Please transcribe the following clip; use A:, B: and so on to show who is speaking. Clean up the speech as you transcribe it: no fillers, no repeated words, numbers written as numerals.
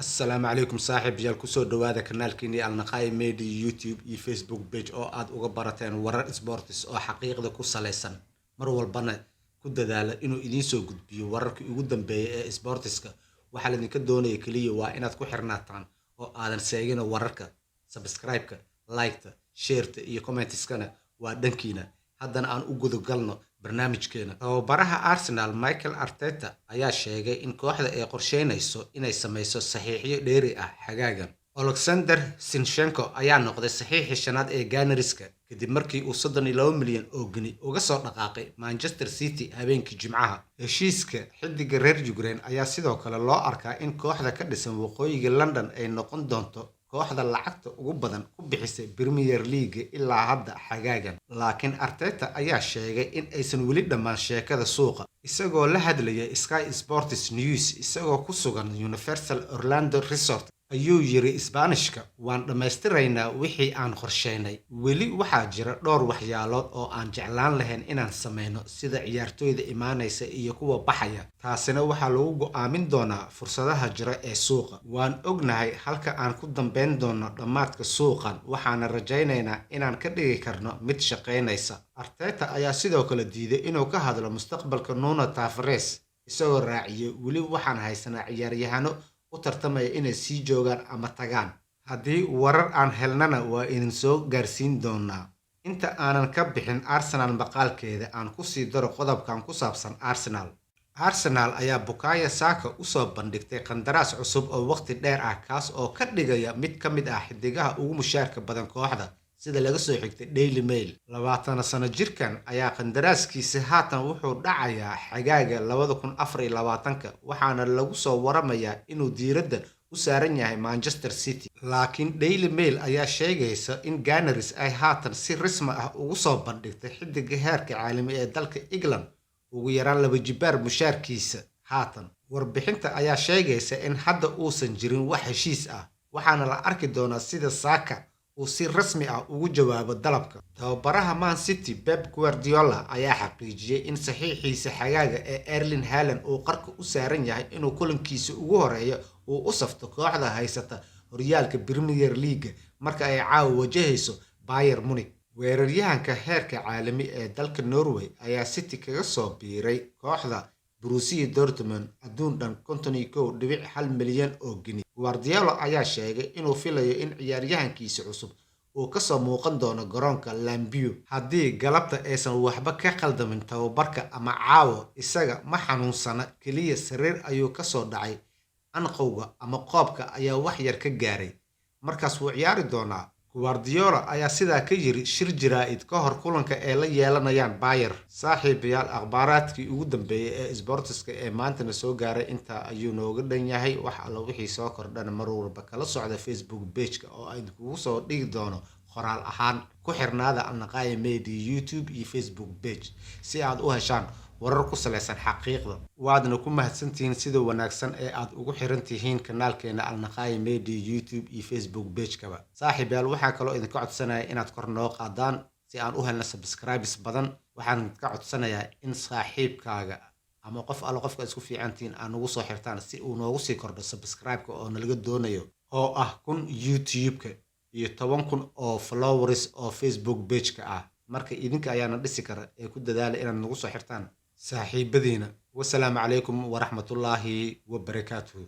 A: Assalaamu calaykum saaxiibayaal, kusoo dhawaada kanaalkeeni Alnaqaayi Media, YouTube iyo Facebook page oo aad uga barateen warar sports oo xaqiiqda ku saleysan, mar walbana ku dadaala inuu idiin soo gudbiyo wararkii ugu dambeeya ee sportiska. Waxaa laidinka doonaya keliya waa inaad ku xirnaataan oo aadan seegina wararka. Subscribe-ka, like-ta, share-ta iyo commentiskana waa dhankiina. Haddana aan u gudagalno barnaamijkeena. Tababaraha Arsenal Mikel Arteta ayaa sheegay in kooxda ay qorsheynayso inay sameyso saxiixyo dheeri ah xagaagan. Alexander Zinchenko ayaa noqday saxiixii shanaad ee Gunnerska kadib markii uu 32 milyan oo gini uga soo dhaqaaqay Manchester City habeenkii Jimcaha. Heshiiska xiddiga reer Ukraine ayaa sidoo kale loo arkaa in kooxda ka dhisan waqooyiga London ay noqon doonto kooxda lacagta ugu badan ku bixisay Premier League ilaa hadda xagaagan. Laakiin Arteta ayaa sheegay in aysan weli dhammaan sheekada suuqa. Isagoo la hadlaya Sky Sports News isagoo ku sugan Universal Orlando Resort, ayuu yiri Isbaanishka: "Waan dhammaystiraynaa wixii aan qorsheynay. Weli waxaa jira dhowr waxyaalood oo aan jeclaan lahayn inaan sameyno, sida ciyaartoyda imaanaysa iyo kuwa baxaya. Taasina waxaa lagu go'aamin doonaa fursadaha jira ee suuqa. Waan ognahay halka aan ku dambeyn doono dhammaadka suuqan, waxaana rajaynaynaa inaan ka dhigi karno mid shaqaynaysa." Arteta ayaa sidoo kale diiday inuu ka hadlo mustaqbalka Nuno Tavares, isagoo raaciyay: "Weli waxaan haysanaa ciyaaryahano u tartamaya inay sii joogaan ama tagaan. Haddii warar aan helnana, waa idin soo gaarsiin doonaa." Inta aanan ka bixin Arsenal maqaalkeeda, aan kusii daro qodobkan ku saabsan Arsenal. Arsenal ayaa Bukayo Saka usoo bandhigtay qandaraas cusub oo waqti dheer ah, kaas oo ka dhigaya mid ka mid ah xidigaha ugu mushaarka badan kooxda, sida laga soo xigtay Daily Mail. 20 sano jirkan ayaa qandaraaskiisa haatan wuxuu dhacayaa xagaaga 2024-ka, waxaana lagu soo waramayaa inuu diiradda u saaran yahay Manchester City. Laakiin Daily Mail ayaa sheegaysa in Gunners ay haatan si rasmi ah ugu soo bandhigtay xidiga heerka caalami ee dalka England ugu yaraan laba jibaar mushaarkiisa haatan. Warbixinta ayaa sheegaysa in hadda uusan jirin wax heshiis ah, waxaana la arki doonaa sida Saka uu si rasmi ah ugu jawaabo dalabka. Tababaraha Man City Pep Guardiola ayaa xaqiijiyay in saxiixiisa xagaaga ee Erling Haaland uu qarka u saaran yahay inuu kulankiisa ugu horeeya uu u safto kooxda haysata horyaalka Premier League marka ay caawa wajahayso Bayern Munich. Weeraryahanka heerka caalami ee dalka Norway ayaa City kaga soo biiray kooxda Borussia Dortmund adduun dhan 51.1 milyan oo gini. Guardiola ayaa sheegay inuu filayo in ciyaaryahankiisa cusub uu kasoo muuqan doono garoonka Lambeau haddii galabta aysan waxba ka qaldamin tababarka ama caawo. "Isaga ma xanuunsana, keliya sariir ayuu kasoo dhacay, anqowga ama qoobka ayaa wax yar ka gaaray, markaas wuu ciyaari doonaa," Guardiola ayaa sidaa ka yiri shir jaraa'id ka hor kulanka ay la yeelanayaan Bayern. Saaxiibayaal, akhbaaraadkii ugu dambeeyay ee isboortiska ee maantana soo gaaray intaa ayuu nooga dhan yahay. Wax alla wixii soo kordhana mar walba kala socda Facebook page-ka oo aan kugu soo dhigi doono qoraal ahaan. Ku xirnaada Alnaqaya Media YouTube iyo Facebook page si aad u heshaan warar ku saleysan xaqiiqda. Waadna ku mahadsantihiin sida wanaagsan ee aad ugu xiran tihiin kanaalkeena Alnaqaya Media YouTube iyo Facebook page-kaba. Saaxiibayaal, waxaa kaloo idinka codsanaya inaad kor noo qaadaan si aan u helno subscribers badan. Waxaan ka codsanayaa in saaxiibkaaga ama qof alla qofka isku fiicantihiin aad nagu soo xirtaan si uu noogu sii kordho subscribe-ka oo nalaga doonayo, oo ah 1000 YouTube-ka iyo 10,000 oo followers oo Facebook page-ka ah. Marka idinka ayaana dhisi kara ee ku dadaala inaad nagu soo xirtaan saaxiibadiina. Wasalaamu calaykum waraxmatullaahi wabarakaatuhu.